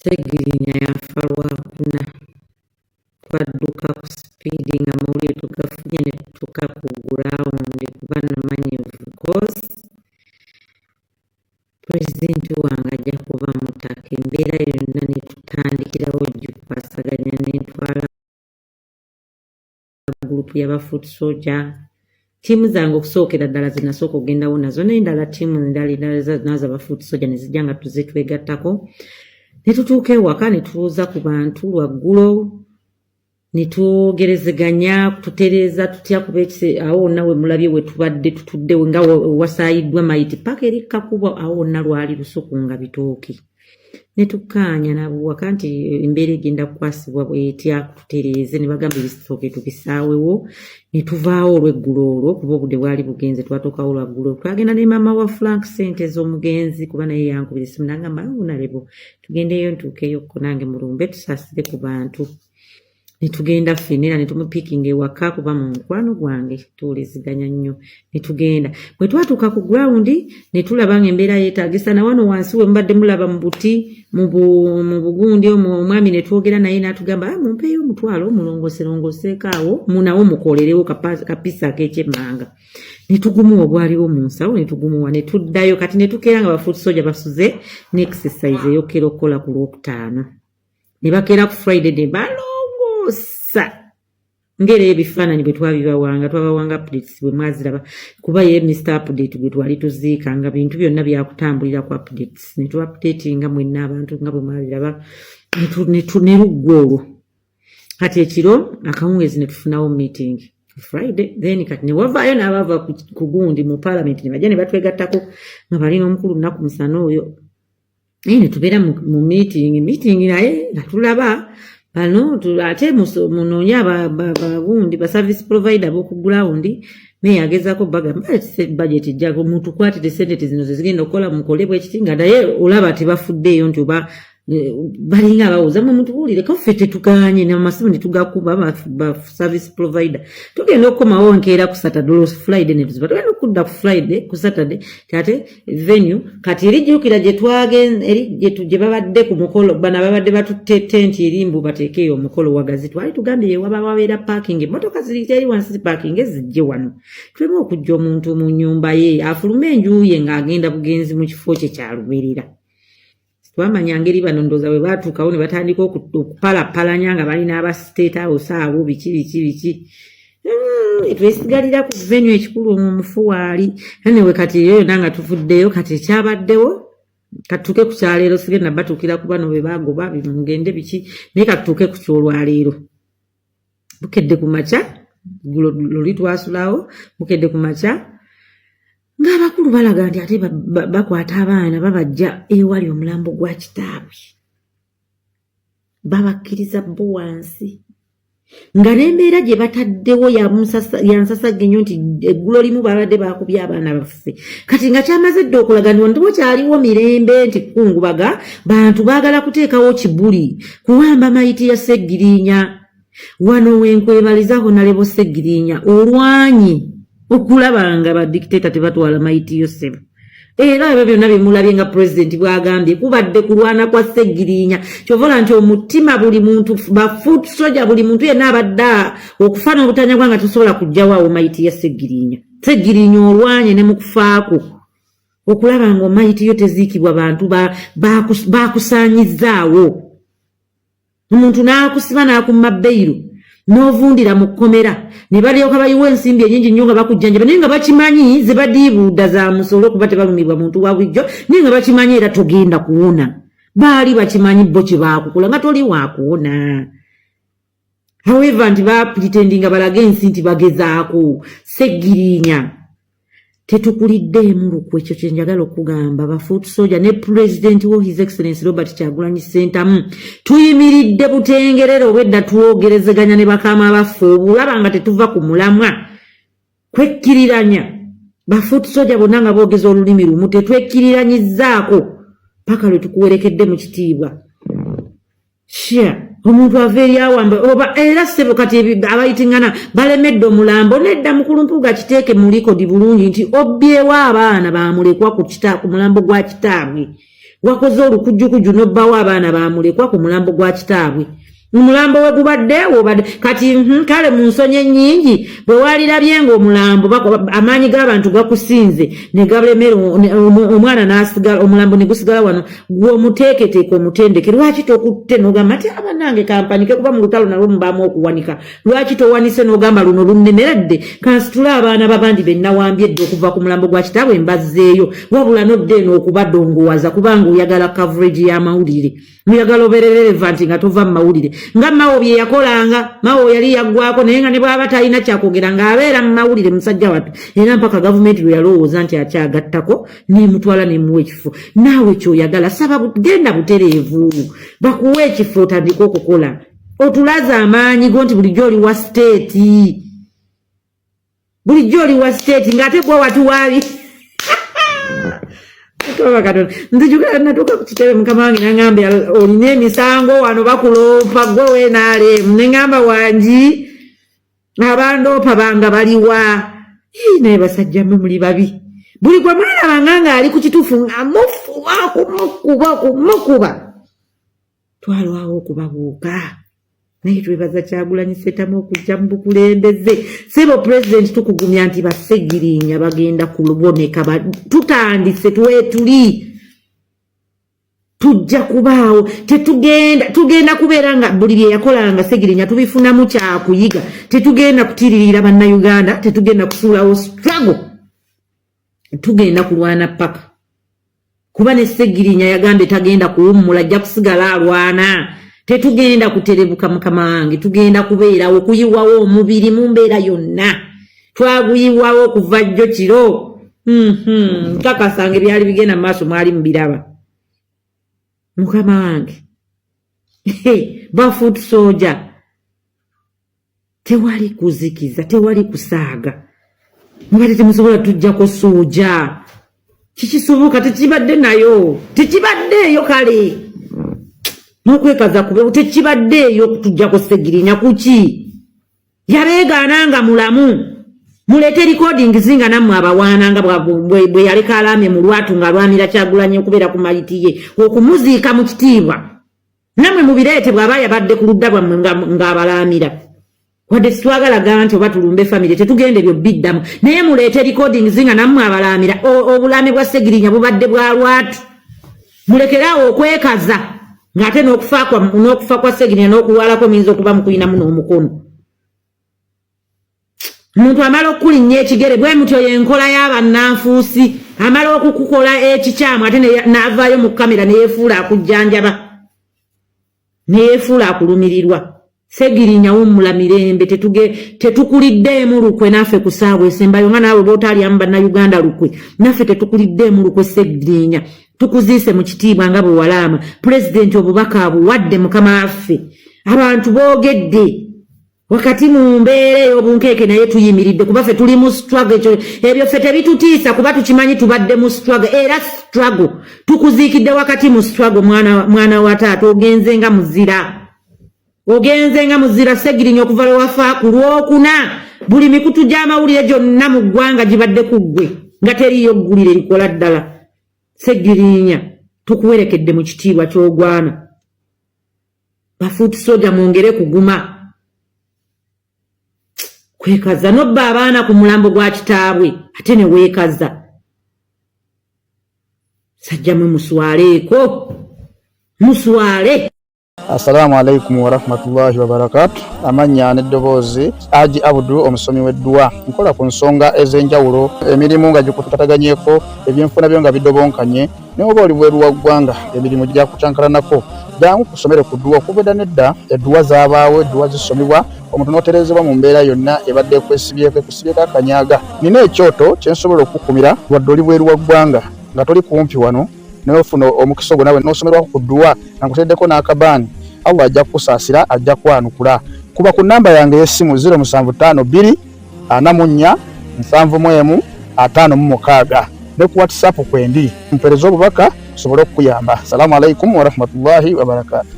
Ssegirinya yafa Lwakuna. Twadduka ku sipiidi nga amawulire tugafunye ne tutuuka ku ground kuba namanyi of course pulezidenti wange ajja kuba mutaka. Embeera yonna ne tutandikirawo ogikwasaganya ne ntwala group y'aba foot soldier, ttiimu zange okusookera ddala ze nasooka okugendawo nazo, n'endala ttiimu endala endala nazo aba foot soldier ne zijja nga tuze twegattako ne tutuuka ewaka ne tubuuza ku bantu lwaggulo ne twogerezeganya tutereeza tutya kuba ekise awo wonna we mulabye we tubadde tutudde nga wasaayiddwa mayiti paka eri kakubo awo wonna lwali lusuku nga bitooke ne tukkaanya nabuwaka nti embeera egenda kukwasibwa bwetya tutereeze ne bagamba ebisooke tubisaawewo ne tuvaawo olweggulo olwo kuba obudde bwali bugenze twatuukawo lwaggulo twagenda ne maama wa Frank sente z'omugenzi kuba naye yankubira essimu nagamba nalebo tugendeyo ntuukeyo ko nange mulumbe tusaasire ku bantu ne tugenda ffenna era ne tumupiikinga ewaka kuba mu mukwano gwange tuwuliziganya nnyo ne tugenda bwe twatuuka ku ground ne tulaba nga embeera yeetaagisa na wano wansi we mubadde mulaba mu buti mu bugundi omwami ne twogera naye n'atugamba ah, mumpeeyo omutwalo mulongoselongoseeko awo munawo mukolerewo kapisa ak'ekyemmanga ne tugumuwa ogwaliwo mu nsawo ne tugumuwa ne tuddayo kati ne tukeera nga bafuuti soja basuze ne exercise eyokera okukola ku Lwokutaano ne bakeera ku Friday ne balongoosa ngera ebifaananyi bwe twabibawanga twabawanga updates bwe mwaziraba kuba ye Mr Update gwe twali tuziika nga bintu byonna byakutambulira ku updates ne tu updatinga mwenna abantu nga bwe mwabiraba ne luggwa olwo kati ekiro akawungeezi ne tufunawo meeting Friday then kati ne wavaayo n'abava ku gundi mu parliament ne bajja ne batwegattako nga balina omukulu nnaku musana oyo naye ne tubeera mu meeting naye nga tulaba bano ate munoonye abagundi ba service provider ab'oku ground naye agezaako bagamba budget ejja mutukwatire sente zino zezigenda okukola mukole bwekiti nga naye olaba tebafuddeeyo nti oba balinga abawoza mwe mutubuulireko ffe tetuganye namasimu netugakuba ba service provider tugenda okukomawo nkeera ku Saturday olwo Friday netuziba tugenda okudda ku Friday ku Saturday ate venue kati erijjukira gye twagen eri gye babadde ku mukolo bano ababadde batutte tenti eri mbu bateekeeyo omukolo wagazi twali tugambye yewaba wabeera parking emmotoka ziri eri wansi parking zijje wano tuleme okujja omuntu mu nnyumba ye afulume enju ye ng'agenda bugenzi mu kifo kye kyalubeerera. Twamanya ngeri bano ndowooza bwe baatuukawo ne batandika okupalapalanya nga balina aba State House abo biki biki biki twesigalira ku venue ekikulu omwo omufu waali. Anyway kati eyo yonna nga tuvuddeyo kati ekyabaddewo katutuuke ku kyaleero sigenda batuukira ku bano be baagoba mugende biki naye katutuuke ku kyolwaleero bukedde ku makya ggulo luli twasulawo bukedde ku makya ng'abakulu balaga nti ate bakwata abaana babajja ewali omulambo gwa kitaabwe babakkiriza bo wansi nga n'embeera gye bataddewo yansasagge nnyo nti eggulo limu babadde bakubye abaana baffe kati nga kyamaze dda okulaga nti wano tewakyaliwo mirembe nti kungubaga bantu baagala kuteekawo kibuli kuwamba mayiti ya Ssegirinya. Wano wenkwebaliza Honourable Ssegirinya olwanyi okulaba nga ba dictator tebatwala mayiti yo ssebo era ebyo byonna byemulabye nga pulezidenti bwagambye kubadde kulwana kwa Ssegirinya kyovola nti omutima buli muntu ba foot soldier buli muntu yenna abadde okufa n'obutanyagwa nga tosobola kujjawo awo mayiti ya Ssegirinya. Ssegirinya olwanye ne mu kufaako okulaba nga omayiti yo teziikibwa bantu bakusaanyizaawo omuntu n'akusiba n'akumma bbeiro n'ovundira mu kkomera ne balyoka bayiwa ensimbi enyingi nnyo nga bakujjanjaba naye nga bakimanyi ze badiibuuda za musolo kuba tebalumibwa muntu wa bulijjo naye nga bakimanyi era togenda kuwona baali bakimanyi bo kye baakukola nga toli wakuwona. However nti bapretendinga balage ensi nti bagezaako. Ssegirinya tetukuliddeemu lukwe ekyo kye njagala okugamba ba foot soldier ne pulezidenti wo His Excellence Robert Kyagulanyi Ssentamu tuyimiridde butengerere obwedda twogerezeganya ne bakama baffe obulaba nga tetuva ku mulamwa kwekkiriranya ba foot soldier bonna nga boogeza olulimi lumu tetwekkiriranyizzaako paka lwe tukuwerekedde mu kitiibwa. Sha omuntu ava eri awamba oba era ssebo kati abayitingana balemedde omulambo nedda mukulu Mpuuga kiteeke mu likodi bulungi nti obbyewo abaana bamulekwa ku mulambo gwa kitaabwe. Wakoze olukujjukujju n'obbawo abaana bamulekwa ku mulambo gwa kitaabwe, omulambo we gubadde wobadde kati. Kale mu nsonyi ennyingi bwe walirabye ng'omulambo amaanyi g'abantu gakusinze ne galemera omwana n'asigala, omulambo ne gusigala wano, gwe omuteeketeeke omutendeke. Lwaki tokutte n'ogamba nti abanange kampanike? Kuba mu lutalo nalwo mubaamu okuwanika. Lwaki towanise n'ogamba, luno lunnemeredde, kansitule abaana babandi be nawambye edda okuva ku mulambo gwa kitaabwe mbazzeeyo? Wabula nodda eno okubadongowaza kubanga oyagala coverage y'amawulire, muyagala obeere relevant nga tova mu mawulire, nga Mawo bye yakolanga. Mawo yali yaggwako, naye nga ne bw'aba talina kyakwogera ng'abeera mu mawulire, musajja wattu, era mpaka gavumenti lwe yalowooza nti akyagattako n'emutwala n'emuwa ekifo. Naawe kyoyagala, saba, genda butereevu bakuwe ekifo otandike okukola, otulaze amaanyi go nti bulijjo oli wa state, bulijjo oli wa state, ng'ate gwe watuwaabi. Mukama Katonda, nzijukira natuuka ku kitebe, mukama wange naŋŋamba, olina emisango wano, bakuloopa gwe weenaaleemu. Neŋŋamba, wangi, abandoopa banga baliwa? Ii, naye basajja mmwe muli babi. Buli gwe mwalabanga ng'ali ku kituufu nga mufuba kumukuba kumukuba. Twalwawo okubabuuka, naye twebaza Kyagulanyi Ssentamu okujja mu bukulembeze. Sebo Pulezidenti, tukugumya nti Bassegirinya bagenda kuboneka. Tutandise, twetuli tujja kubaawo. Tetugenda, tugenda kubeera nga buli bye yakolanga Segirinya tubifunamu kyakuyiga. Tetugenda kutiiririra Bannayuganda, tetugenda kusuulawo struggle, tugenda kulwana paka kuba ne Segirinya yagambye tagenda kuwummula, ajja kusigala alwana. Tetugenda kuterebuka, mukama wange, tugenda kubeerawo kuyiwawo omubiri mu mbeera yonna. Twaguyiwawo okuva jjo kiro. Nkakasanga ebyali bigenda mu maaso mwali mubiraba. Mukama wange, ba foot soldier, tewali kuzikiza, tewali kusaaga. Mubadde temusobola tujjako suuja, kikisoboka? Tekibadde nayo, tekibaddeeyo. Kale n'okwekaza kube tekibaddeeyo okutujjako Segirinya. Kuki yabeegaana nga mulamu? Muleete recordings nga nammwe abawaana, nga bwe yaleka alaamye mu lwatu ng'alwanira Kyagulanyi okubeera ku mayiti ye, okumuziika mu kitiibwa. Nammwe mubireete bw'aba yabadde ku ludda bwammwe ng'abalaamira. Wadde sitwagala gamba nti oba tulumbe famire, tetugenda ebyo biddamu, naye muleete recordings nga nammwe abalaamira. Obulaami bwa Segirinya bubadde bwa lwatu. Mulekeraawo okwekaza ng'ate n'okufa kwa Segirinya n'okulwalako muyinza okuba mukuyinamu n'omukono. Omuntu amala okukulinnya ekigere bwe mutyo, yenkola y'abannanfuusi. Amala okukukola ekikyamu ate n'avaayo mu kamera neyeefuula akujjanjaba, neyeefuula akulumirirwa. Segirinya, wummula mirembe. Tetukuliddeemu lukwe naffe ku ssaawa esembayo, nga naawe bw'otaalyamu Bannayuganda lukwe, naffe tetukuliddeemu lukwe. Segirinya, tukuziise mu kitiibwa nga bwe walaama. Pulezidenti obubaka abuwadde, mukama waffe. Abantu boogedde wakati mu mbeera ey'obunkeeke, naye tuyimiridde kuba ffe tuli mu struggle. Ekyo ebyo ffe tebitutiisa kuba tukimanyi tubadde mu struggle, era struggle tukuziikidde wakati mu struggle. Mwana, mwana wa taata, ogenze nga muzira, ogenze nga muzira. Segirinya, okuva lwe wafa ku Lwokuna, buli mikutu gy'amawulire gyonna mu ggwanga gibadde ku ggwe, nga teriiyo ggulire likola ddala. Segirinya, tukuwerekedde mu kitiibwa ky'ogwana. Ba foot soldier, mwongere kuguma. Kwekaza nobba abaana ku mulambo gwa kitaabwe ate ne weekaza. Sajjamwe, muswaleeko, muswale. Assalamu alaikum warahmatullahi wabarakatu. Amannya n'eddoboozi, Aji Abudu, omusomi w'edduwa. Nkola ku nsonga ez'enjawulo, emirimu nga gikutataganyeko, ebyenfuna byo nga bidobonkanye, naye oba oli bweru wa ggwanga, emirimu gyakucankalanako, jangu kusomere ku dduwa. Okuva edda nedda edduwa zaabaawo, edduwa zisomibwa omuntu n'otereezebwa mu mbeera yonna ebadde ekwesibyeko, ekusibyeko akanyaga. Nina ekyoto kye nsobola okukukumira wadde oli bweru wa ggwanga, nga toli kumpi wano, naye ofuna omukisa ogwo nawe n'osomerwako ku dduwa nga nkuteereddeko n'akabaani. Allah ajja kukusaasira, ajja kwanukula. Kuba ku nnamba yange ey'essimu 0752 44 71 56 ne ku WhatsApp kwendi, mpeereza obubaka nsobole okukuyamba. Salaamu alaikum warahmatullahi wabarakatu.